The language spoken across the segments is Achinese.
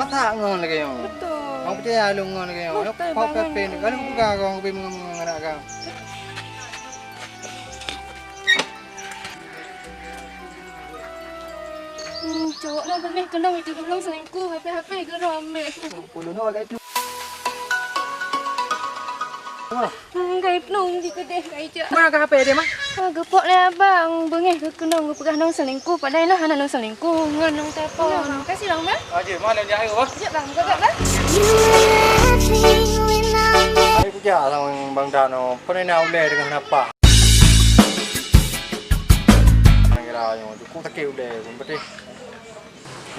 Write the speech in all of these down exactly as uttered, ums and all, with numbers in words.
Tak ngon lagèe nyoe. Betul. Orang percaya lôn ngon lagèe nyoe. Betul, Pak Bang. Pepe ni. Kalau buka kau pergi mengamuk anak kau. Hmm, cowok na beungéh keunong itu dulu selingkuh, H P-H P geurôh ambek. Puluh nol kat itu. Wah. Hmm, gaib nong di keudeh kai jak. Mana ka H P dia, Mak? Ah, geupok lé abang, beungéh geukeunong geupeugah nong selingkuh, padahai lah hana nong selingkuh, ngon nong telepon. Nah, kasih dong, Bang. Aje, mana dia ayo, Bang? Jak, Bang, gagak, Bang. Ayo kujak sama Bang Dano, pernah nak uleh dengan apa? Kira yang cukup sakit uleh, pun betul.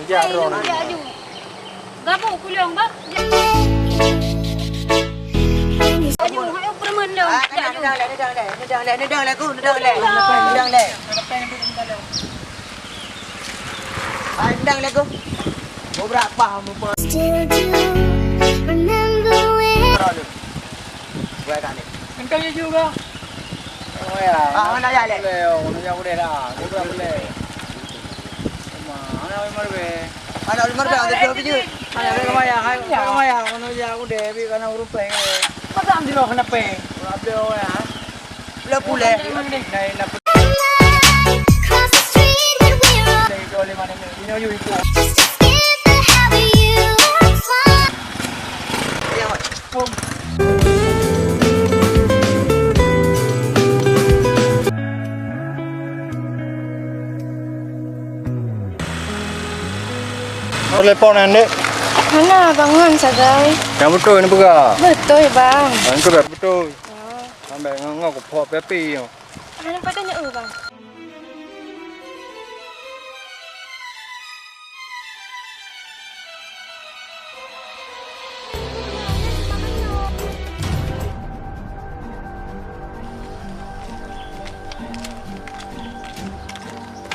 Jijak droe. Jijak aju. Gabung kulong, bah. Jijak aju, hai, peureumeun lôn. Ah, jijak aju. Nendang lé, nendang lé, nendang lé, nendang lé, nendang lé, nendang lé. Nendang lé. Ah, nendang lé, Gung. Beurapa pah mupa. Still do remember when. Buat kat ni. Engkau ya juga. Oh ya. Ah, mana ya, Lek? Boleh, oh, mana ya boleh dah. Boleh, boleh. Mana Umar be? Mana Umar be? Ada dua biji. Mana be kemaya? Hai, kemaya? Mana ya udah bi karena urut peng. Masa am di roh kena peng. Udah beli oh ya. Udah pulih. Dari nak. Cross the street and we're all. Dari dua lima enam. Ini you itu. Just to skip the happy you. It's fun. Ya, Mat. Telepon, Dek. Hana, bangun sagai. Nyang beutôi ni peugah. Beutôi, Bang. Nyang beutôi, beutôi. Oh. Sampai ngok-ngok, kuphok piapi. Hana pada nyoe, Bang.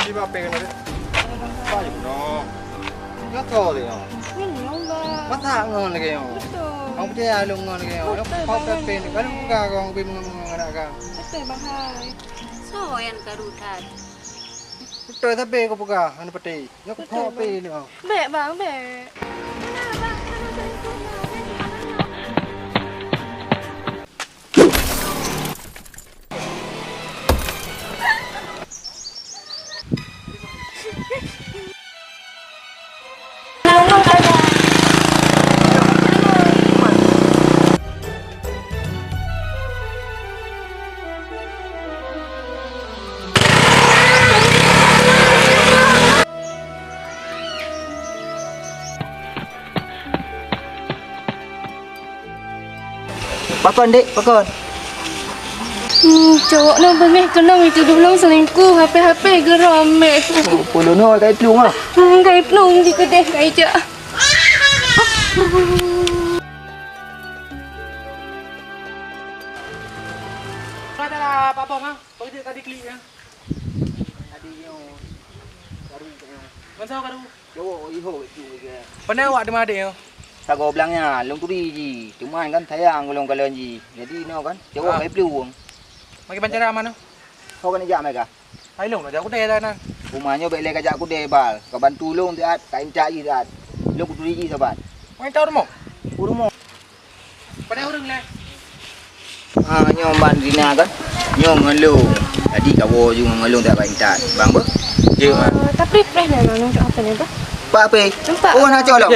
Siapa pengen ada? Apa je no? Nggak tahu dia. Ini nyoba. Masa ngon lagi yo? Betul. Kamu percaya lu ngon lagi yo? Betul, Bang. Kau pepin, kalau buka kau pergi menganak kau. Betul, Bang. Hai. So yang karu that. Betul, tapi kau pegang, anu peti. Nyoe keuphok pih nyoe. Bèk, Bang, bèk. Pakon, Dek? Pakon? Hmm, cowok nyoe beungéh keunong itu dulu selingkuh, H P-H P geurôh ambek. Oh, puluh nol kat itu mah. Hmm, gaib nong di keudeh kai jak. Kata lah, Pak Bong, ah. Kau je tadi klik, ya. Tadi nyoe. Baru nyoe. Ngon siapa baru? Cowok, iho, itu je. Pandai awak teuma adik nyoe? Sagoe blang nyan, lôn turi jih. Cuma kan sayang lôn kalon jih. Jadi nyoe kan, cowok kai plueng. Makai bancara mana? Kau kan ijak mereka? Hai lôn, jak kudai lah nan. Rumah nyoe bèk lé kajak kudai bal. Ka bantu lôn siat, ka intat jih siat. Lôn kuturi jih saban. Main tahu rumah? Ku rumah. Pada urang lah. Ah, nyoe ban Rina kan? Nyoe ngon lôn. Tadi kawoe ju ngon lôn tak intat. Bang beuh? Cek, ah. Eh, tapi preh lah, nang cok apa ni, bah? Pak apa? Nampak. Oh, nak cok lom.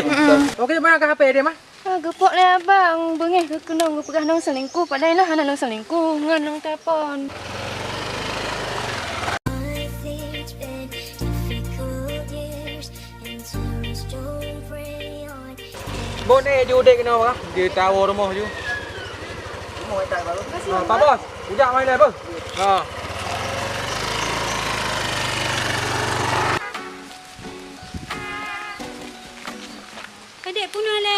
Okey, mana ke H P dia, mah? Ah, geupok lé abang. Beungéh geukeunong geupeugah nong selingkuh. Padahai lah hana nong selingkuh. Ngon nong telepon. Boh nyoe ju udép keunoe, bah. Di tawoe rumoh ju. Rumoh etat baru. Ha, Pak Bos, ujak mai lé, beuh. Ha. Kadek puna lé.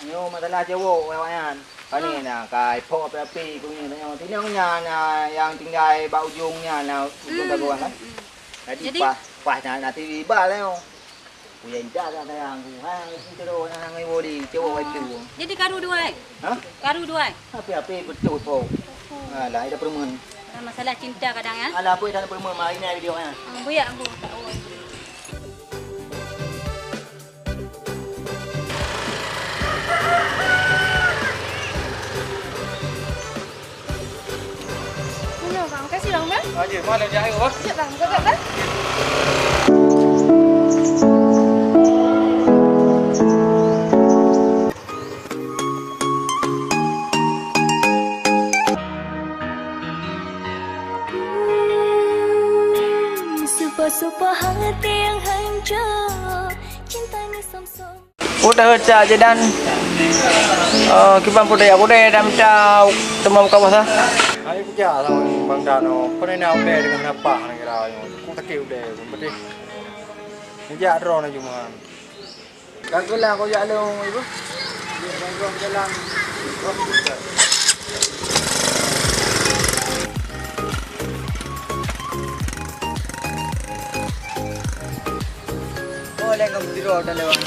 Nyoe masalah cewek awak nyan. Kani na kai phok api-api ku nyoe. Tinong nyan na nyang tinggai bak ujong nyan na ujong tagoe kan. Jadi, jadi? Pas, pas na, na tiba lé. Ku yang dah dah sayang ku. Ha, itu terus na ngai boli cewek itu. Jadi karu dua ai? Ha? Karu dua ai? Api-api betul po. Alah, ada perumahan. Masalah cinta kadang ya. Alah, apa dah perumahan mari ni video ya. Ah, buyak aku tak tahu. Makasih, Bang, Bang. Aja, malam ni ayo, Bang. Siap, Bang. Buka, Bang. Supo-supo hati yang hancur, cinta ni som-som. Udah cak je dan, eh, kiban pun daya, udah dah minta teman buka puasa. Hai, kujak sama Bang Dano, pernah nak udah dengan apa nak kira, aku tak udah, berarti kujak drone aja, man. Kageulah kau jak lôn, ibu. Dia jalan. Oh, leh kamu tidur dalam.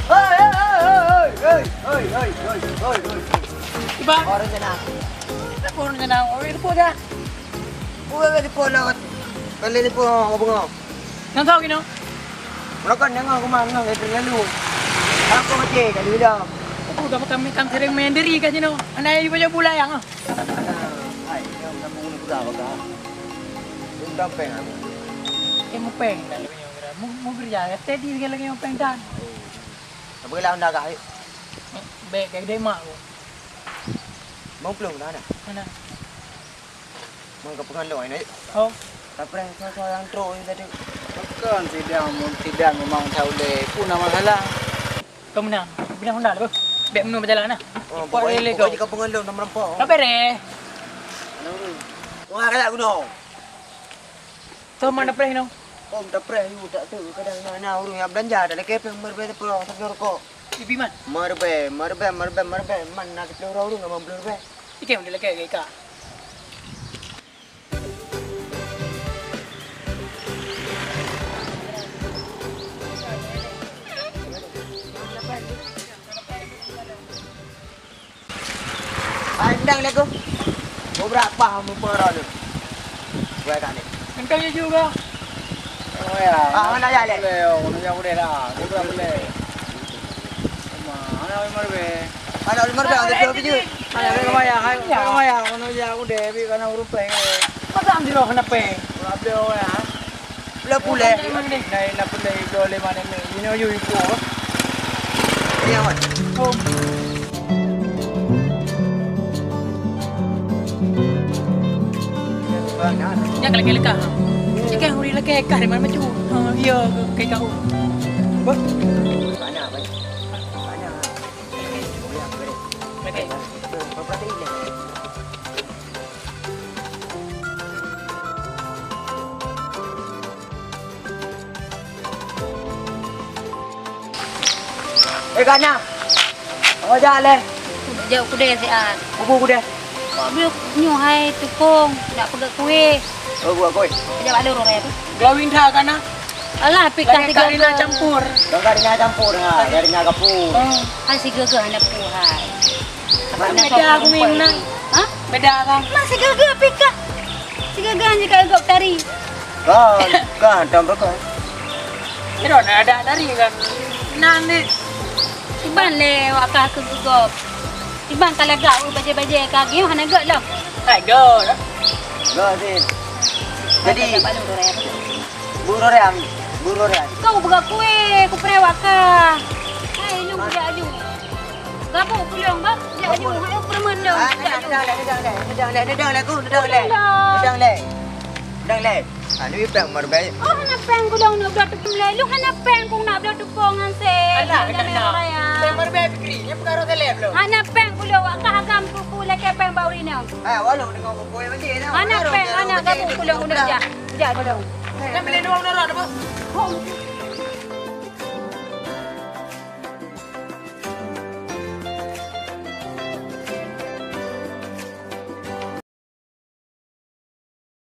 Hei, hei, hei, hei, hei, hei, hei, hei, hei, hei. Iban. Orang sana. Apa orang sana? Orang itu pun dah. Bukan di pun lah. Kalau di pun orang bunga. Nang kau kena. Mulakan nengah aku mah nengah dari lalu. Aku mati kali dah. Aku dah makan makan sering main diri kat sini. Anak ayu baca bulayang ah. Hai, yang kamu ni budak bakal. Belum dampeng aku. Eh, mupeng dah lebih nyawa. Mu mu kerja, tadi sekali lagi mupeng dan. Apa lah anda kah? Baik, kayak dia mak aku. Mau belum dah nak? Mana? Meukapeungon lôn, Nek. Oh. Kapreh soe-soe nyang trok nyoe tadi. Pakon sidang, mun sidang memang that ulée, peue na masalah? Kau menang. Kau menang honda lah, beuh. Bèk meunurot jalan nah. Oh, pokoknya, pokoknya kapeungon lôn, na meureumpok. Ka beureh. Wah, kalak gunong. Toh mana preh nyoe? Oh, minta preh, yu, tak tu. Kadang na, na ureueng nyang beulanja, dak lakèe pèng meureumpok, tapi rukok. Ibi man? Meureumpok, meureumpok, meureumpok, meureumpok. Man na siplôh ureueng, limong plôh ribèe. Ikèe, lakèe, ikèe. Hai, endang lé ku. Beurapa meupeurah lé? Buat kat ni. Endang juga. Oh ya. Ah, mana ya lé? Boleh, oh, mana ya boleh lah. Dia boleh. Mana boleh marbeh? Mana boleh marbeh? Ada dua biji. Mana boleh maya? Hai, maya. Mana ya udah, bi kana urut peng. Masa am di roh kena peng. Boleh ya. Pula pulai. Nai na pulai dua lima nenek. Ini ayu ibu. Ini amat. Oh. Nyan ka lakèe leukah. Cit kan huri lakèe kah di mana macu. Ha, iya, kai kah. Beuh. Banyak, banyak. Banyak. Lakèe. Berapa tadi? Eh, Kak Nah. Awak jak leh. Jauh kudeh siat. Kubu kudeh. Wak blok nyoe hai tukong, nak peugah kueh. Oh, buat kueh. Kejap ada orang raya tu. Glowing dah, Kak Nah. Alah, pikah lagi tiga Kak Rina ke. Campur. Bang Kak Rina campur, ha. Kak Rina kapur. Oh. Hai si geuh-geuh hana pu hai. Beda aku ni menang. Ha? Beda kan? Mak si geuh-geuh pikah. Si geuh-geuh hanya kat gop tari. Kan, kan, tam bekal. Kira nak ada dari kan. Nan ni. Iban le wakah ke gop. Iban kalau gak u baje-baje ka giu hana gak lom. Hai gak. Gak sih. Jadi, tak balu orang. Buru Rian, Buru Rian. Kau buka kue, ku perewa ka. Hai, ilung kujak aju. Gabu kulong, bab, kujak aju. Hai, pereman dong. Ah, kujak aju. Nedang leh, nedang leh, nedang leh, nedang leh, ku, nedang leh. Nedang leh. Nedang leh. Nedang leh. Ah, ni peng marbeh. Oh, hana peng kulong ni, udah tukum leh. Lu hana peng kong nak belah tukong ngan se. Alah, kena nak. Peng marbeh fikri, nya perkara seleb lo. Hana peng kulong, wak kah agam kuku leke peng bau rinong. Ah, walau dengan kuku yang macam ni. Hana peng, hana gabu kulong udah jah. Jah dulu. Kan bila dua orang dah apa? Oh.